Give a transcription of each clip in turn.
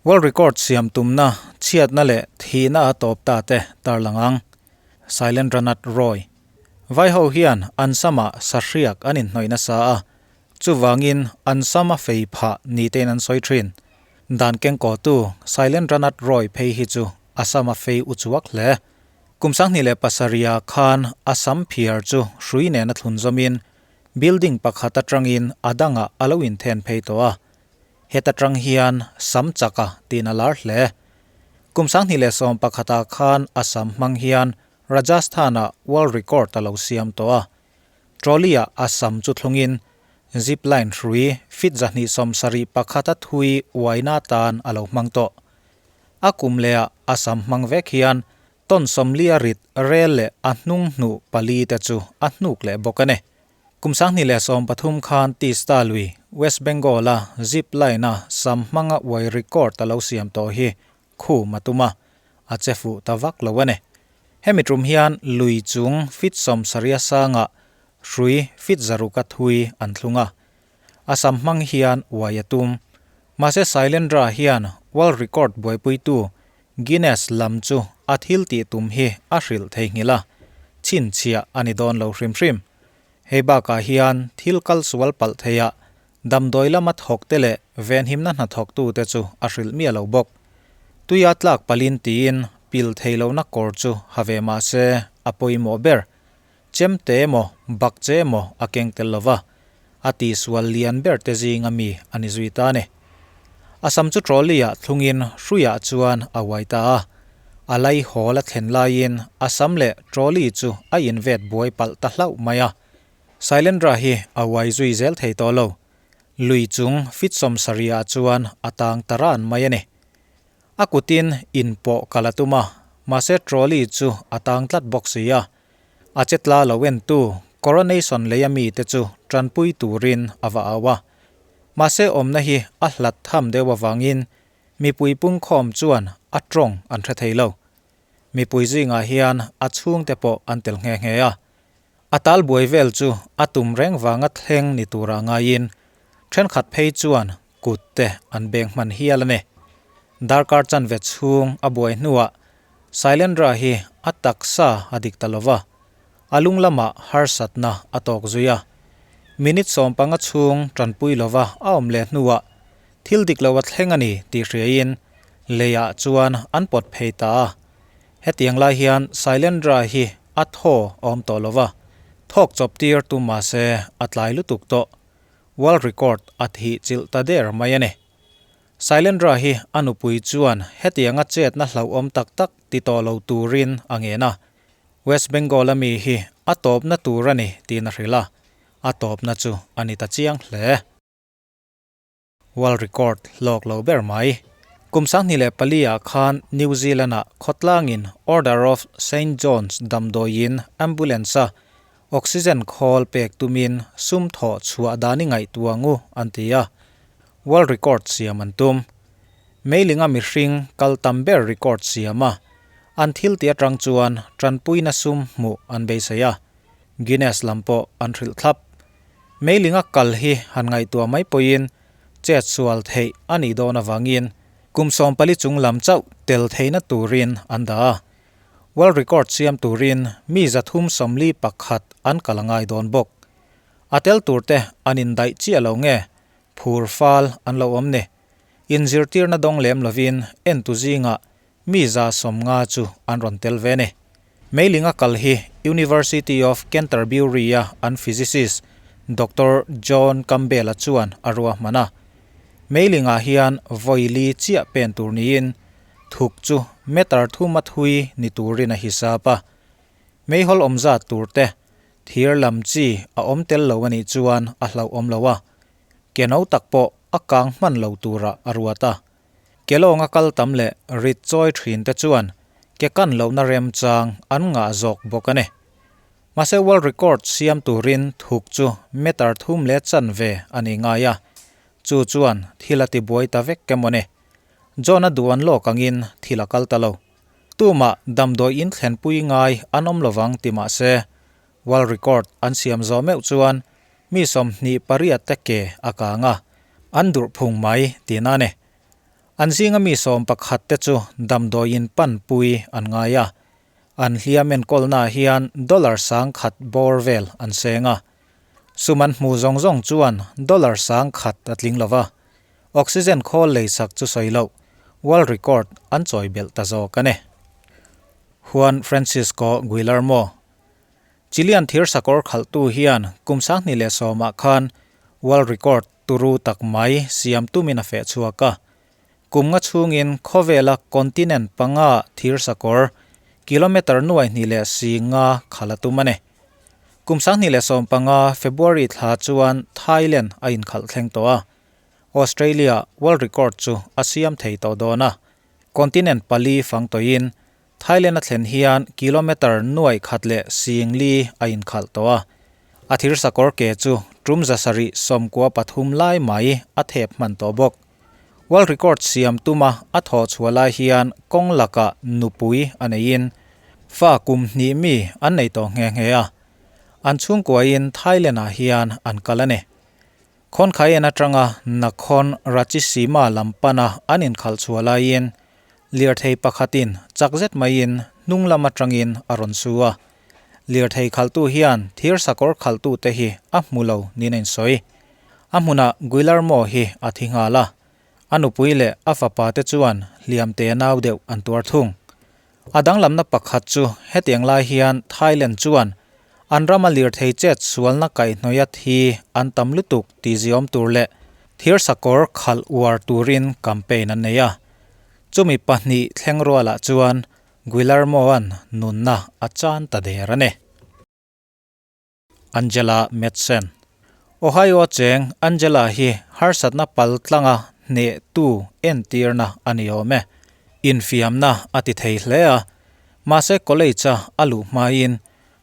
World record siam tumna, chhiatna leh thihna a tawp ta te tarlang ang. Sailendranath Roy. Vai ho hian an samah sahriak an inhnawih nasa a, chuvangin an sam a fei phah ni tein an sawi thin. Dan kengkawhtu Sailendranath Roy phei hi chu a sam a fei uchuak hle. Kum 2007 ah khan a sam phiar chu hrui nena thlun zawmin building pakhat atangin a dangah a lo inthen phei tawh a, heta tang hian sam chaka tiin a lar hle. Kum 2011 ah khan a sam hmang hian Rajasthan-ah world record a lo siam tawh a, trolley-ah a sam chu thlungin zip line hrui feet 271 a thui uaina atan a lo hmang tawh. A kum lehah a sam hmang vek hian Tawn 40 a rit rel leh a hnung hnuh pali te chu a hnuk leh bawk a ni. Kum 2013 khan Teesta lui, West Bengal-a zip line-a sam hmanga uai record a lo siam tawh hi khum a tum a, a che fuh ta vak lo a ni. Hemi tum hian lui chung feet 70 a sangah hrui feet 600 a thui an thlung a, a sam hmang hian uai a tum. Mahse Sailendra hian world record buaipuitu Guinness lam chu a thil tih tum hi a hrilh theihnghilh a, chhinchhiah a ni dawn lo hrim hrim. Hei bakah hian thil kal sual palh theiah damdawi lama thawk te leh venhimna hnathawktute chu a hrilh miah lo bawk. Tuia tlak palin tiin pil thei lohna kawr chu ha ve mah se a pawimawh ber. Chemte emaw bakche emaw a keng tel lo va, a tihsual lian ber te zinga mi a ni zui ta a ni. A sam chu trolley-ah thlungin hruiah chuan a uai ta a, a lai hawl a thlen laiin a sam leh trolley chu a invet buai palh ta hlauh mai a. Sailendra hi a uai zui zel thei tawh lo. Lui chung feet 70 ah chuan a tang ta ran mai a ni. A kutin inpawh kal a tum a, mahse trolley chu a tang tlat bawk si a. A che tla lo entu Coronation leia mite chu tanpui turin a va au a. Mahse awmna hi a hlat tham deuh avangin mipui pungkhawm chuan a tawng an hre thei lo. Mipui zingah hian a chhungte pawh an tel nghe nghe a. A tal buai vel chu a tum reng vanga thleng ni tura ngaiin thenkhat phei chuan kut te an beng hman hial a ni. Darkar chanve chhung a buai hnuah Sailendra hi a taksa a dik ta lova, a lung lamah harsatna a tawk zui a. Minute 15 chhung tanpui lova a awm leh hnuah thil dik lo a thleng a ni tih hriain leiah chuan an pawt phei ta a. Hetiang lai hian Sailendra hi a thaw a awm tawh lova, thawk chawp tir tum mahse a tlai lutuk tawh. World record a thih chilh ta der mai a ni. Sailendra hi a nupui chuan hetianga chetna hlauhawm tak tak ti tawh lo turin a ngen a, West Bengal a mi hi a tawpna tur a ni tiin a hrilh a, a tawpna chu a ni ta chiang hle. World record hlawk lo ber mai. Kum 2004 ah khan New Zealand-ah khawtlangin Order of Saint John's damdawiin ambulance-a oxygen khawl pek tumin sum thawh chhuah dan i ngaihtuah ngu an ti a, World record siam an tum. Meilinga mihring kal tam ber record siam a, an thil tih atang chuan tanpuina sum hmuh an beisei a, Guinness lam pawh an hrilh thlap. Meilinga kal hi han ngaihtuah mai pawhin chet sual theih a nih dawn avangin kum 14 chung lam chauh tel theihna turin an dah a. World record siam turin mi 341 an kal a ngai dawn bawk. A tel turte an indaih chiah lo nge Phur fal an lo awm ni. Inzirtirna dawng lem lovin entu zingah mi 150 chu an rawn tel ve ni. Meilinga kal hi University of Canterbury-a an physicist Doctor John Campbell-a chuan a ruahman a. Meilingah hian vawi li chiah pen tur niin thuk chu meter thum a thui ni turin a hisap a. Meihawl awm zat tur te Thir lam chi a awm tel lo a nih chuan a hlauhawm lo a, ke no tak pawh a kang hman lo turah a ruat a. Ke lawnga kal tam leh rit chawi thin te chuan ke kan lohna remchang an ngah zawk bawk a ni. Mahse world record siam turin thuk chu meter thum leh chanve a ni ngai a, chu chuan thil a tibuai ta vek em aw ni. John-a duan lawk angin thil a kal ta lo. Tumah damdawi in thlenpui ngai an awm lovang ti mah se, world record an siam zawh meuh chuan mi 28 te ke a kang a, an durh phung mai tihna a ni. An zinga mi 11 te chu damdawiin panpui an ngai a. An hliam enkawlnaah hian dollar 10,000 bawr vel an seng a. Sum an hmu zawng zawng chuan dollar 10,000 a tling lo va. Oxygen khawl leisak chu sawi loh, world record an chawi belh ta zawk a ni. Juan Francisco Guillermo. Chilean thir sakawr khalhtu hian kum 2010 ah khan world record turu tak mai siam tumin a feh chhuak a. Kum nga chhungin khawvela continent panga thir sakawr kilometre nuai hnih leh si nga khalh a tum a ni. Kum 2015 February thla chuan Thailand a inkhalh thleng tawh a, Australia world record chu a siam thei tawh dawn a. Continent pali fang tawhin Thailand a thlen hian kilometre nuai khat leh sing li a inkhalh tawh a. A thir sakawr ke chu tum 793 lai mai a thep hman tawh bawk. World record siam tuma a thawh chhuah lai hian kawng lakah nupui a neiin fa kum hnih mi an nei tawh nghe nghe a. An chhungkuain Thailand-ah hian an kal a ni. Khawnkhaien atanga Nakhon Ratchisima lam pana an inkhalh chhuah laiin lirthei pakhatin chak zet maiin hnung lam atangin a rawn su a. Lirthei khalhtu hian thir sakawr khalhtute hi a hmu lo niin a insawi. A hmunah Guillermo hi a thi nghal a. A nupui leh a fapa te chuan hliam te nau deuh an tuar thung. A danglamna pakhat chu hetiang lai hian Thailand chuan an rama lirthei chet sualna kaihhnawih a thi an tam lutuk tih ziawm tur leh thir sakawr khalh uar turin campaign an nei a. Chumi pahnih thleng rualah chuan Guillermo-a'n nunna a chan ta der a ni. Angela Madsen. Ohio cheng Angela hi harsatna pal tlanga hnehtu entirna a ni awm e. Infiamna a ti thei hle a, mahse college-a a luh hmain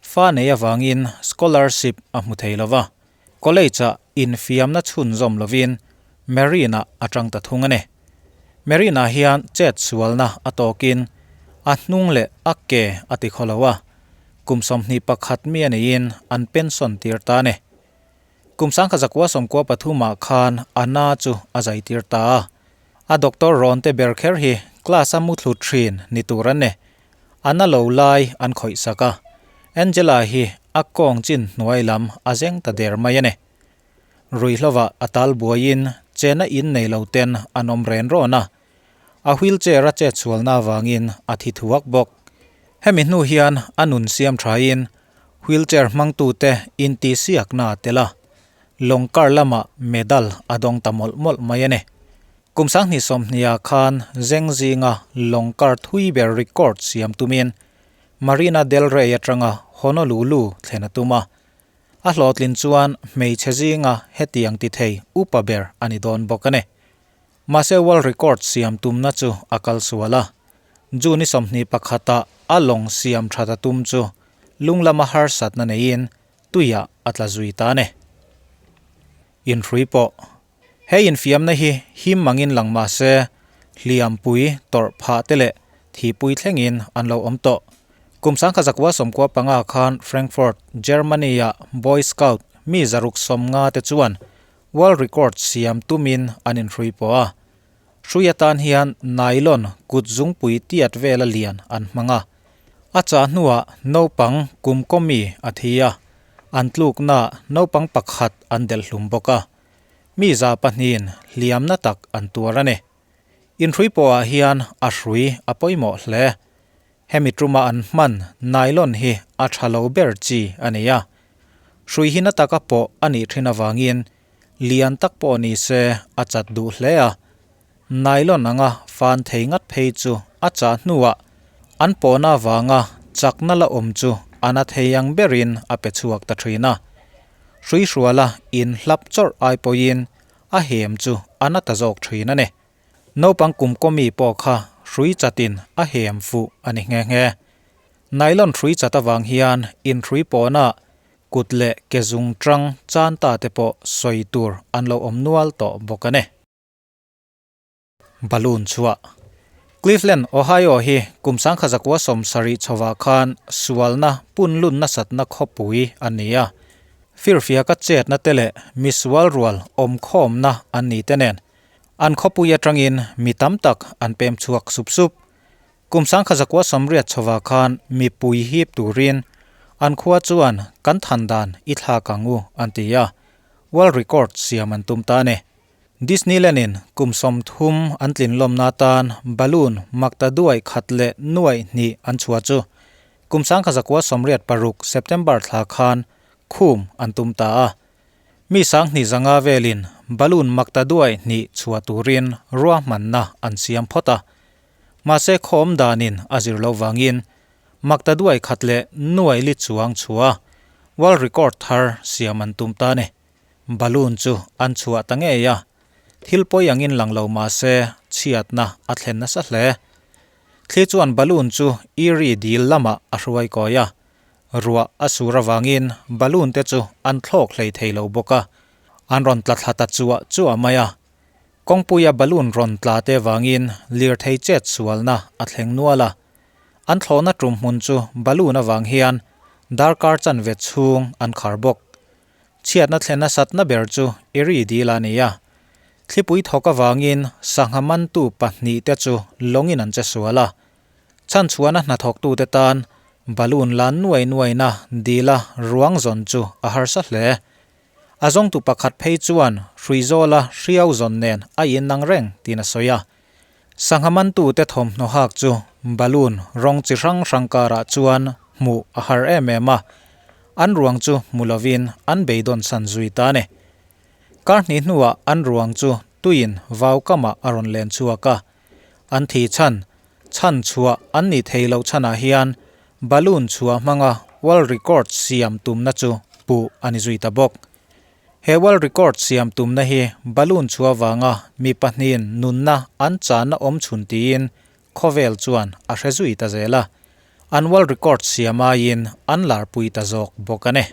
fa nei avangin scholarship a hmu thei lo va. College-ah infiamna chhunzawm lovin Marine-ah a tang ta thung a ni. Marine-ah hian chet sualna a tawkin a hnung leh a ke a ti khaw lo a, kum 21 mi a neiin an pension tir ta a ni. Kum 1993 ah khan a na chu a zai tir ta a, a doctor rawn te ber kher hi class a muthlu thin ni tur an ni. A na lo lai an khawih sak a, Angela hi a kawng chin hnuai lam a zeng ta der mai a ni. Ruihhlova a tal buaiin chena in nei lo ten an awm ren rawn a, a wheelchair a chetsualna avangin a thi thuak bawk. Hemi hnu hian a nun siam thain wheelchair hmangtute intihsiakna a tel a, lawng kar lamah medal a dawng ta mawlh mawlh mai a ni. Kum 2020 khan zeng zinga lawng kar thui ber record siam tumin Marina del Rey atanga Honolulu thlen a tum a. A hlawhtlin chuan hmeichhe zinga hetiang ti thei upa ber a ni dawn bawk a ni. Mahse world record siam tumna chu a kal sual a. June 21 ah a lawng siam that a tum chu lung lama harsatna neiin tuiah a tla zui ta a ni. Inhrui pawh He infiamna hi him angin lang mah se, hliampui, tawrh phah te leh thihpui thlengin an lo awm tawh. Kum 1995 khan Frankfurt, Germany-ah Boy Scout mi 650 te chuan world record siam tumin an inhrui pawh a. Hrui atan hian nylon kut zungpui tiat vela lian an hmang a. A chah hnuah naupang kum kawmi a thi a, an tluknaah naupang pakhat an delh hlum bawk a. Mi za pahnihin hliamna tak an tuar a ni. Inhrui pawhah hian a hrui a pawimawh hle. Hemi tuma an hman nylon hi a tha lo ber chi a ni a. Hrui hi na taka pawh a nih thin avangin lian tak pawh ni se a chat duh hle a. Nylon anga fan thei ngat phei chu a chah hnuah an pawhna avanga chakna la awm chu a na thei ang berin a pe chhuak ta thin a. Hrui hruala inhlap chawrh ai pawhin a hem chu a na ta zawk thin a ni. Naupang kum kawmi pawh kha hrui chatin a hem fuh a ni nghe nghe. Nylon hrui chat avang hian inhrui pawhna kut leh ke zung tang chan ta te pawh sawi tur an lo awm nual tawh bawk a ni. Balloon chhuah. Cleveland, Ohio hi kum 1970 chhovah khan sualna punlun nasatna khawpui a ni a. Firfiaka chetna te leh misual rual awmkhawmna an ni te nen. An khawpui atangin mi tam tak an pem chhuak sup sup. Kum 1980 chhovah khan mipui hip turin an khua chuan kan than dan i thlak ang u an ti a, world record siam an tum ta a ni. Disneyland in kum 30 an tlin lawmna atan balloon makta duai khat leh nuai hnih an chhuah chu kum 1986 September thla khan khum an tum ta a. Mi 2500 velin balloon makta duai hnih chhuah turin ruahmanna an siam phawt a. Mahse khawm danin a zir loh vangin makta duai khat leh nuai li chuang chhuah a, world record thar siam an tum ta a ni. Balloon chu an chhuah ta ngei a, thil pawi angin lang lo mahse chhiatna a thlen nasa hle. Thli chuan balloon chu Erie dil lamah a hruai kawi a, ruah a sur avangin balloon te chu an thlawk hlei thei lo bawk a, an rawn tla thla ta chuah chuah mai a. Kawngpuia balloon rawn tla te vangin lirthei chet sualna a thleng nual a, an thlawhna tum hmun chu balloon avang hian darkar chanve chhung an khar bawk. Chhiatna thlen nasatna ber chu Erie dil a ni a. Thlipui thawk avangin sangha mantu pahnihte chu lawngin an che sual a. Chhanchhuahna hnathawktute tan balloon lan nuai nuaina dila ruang zawn chu a harsa hle. A zawngtu pakhat phei chuan hruizawla hriau zawn nen a innang reng tiin a sawi a. Sangha mantute thawmhnaw hak chu balloon rawng chi hrang hrang karah chuan hmuh a har em em a, an ruang chu hmu lovin an beidawn san zui ta a ni. Kar hnih hnuah an ruang chu tuiin vau kamah a rawn len chhuak a, an thi chhan, chhan chhuah an nih thei loh chhanah hian balloon chhuah hmanga world record siam tumna chu puh a ni zui ta bawk. He world record siam tumna hi balloon chhuah vanga mi pahnihin nunna an channa awm chhun tiin khawvel chuan a hre zui ta zel a, an world record siam aiin an larpui ta zawk bawk a ni.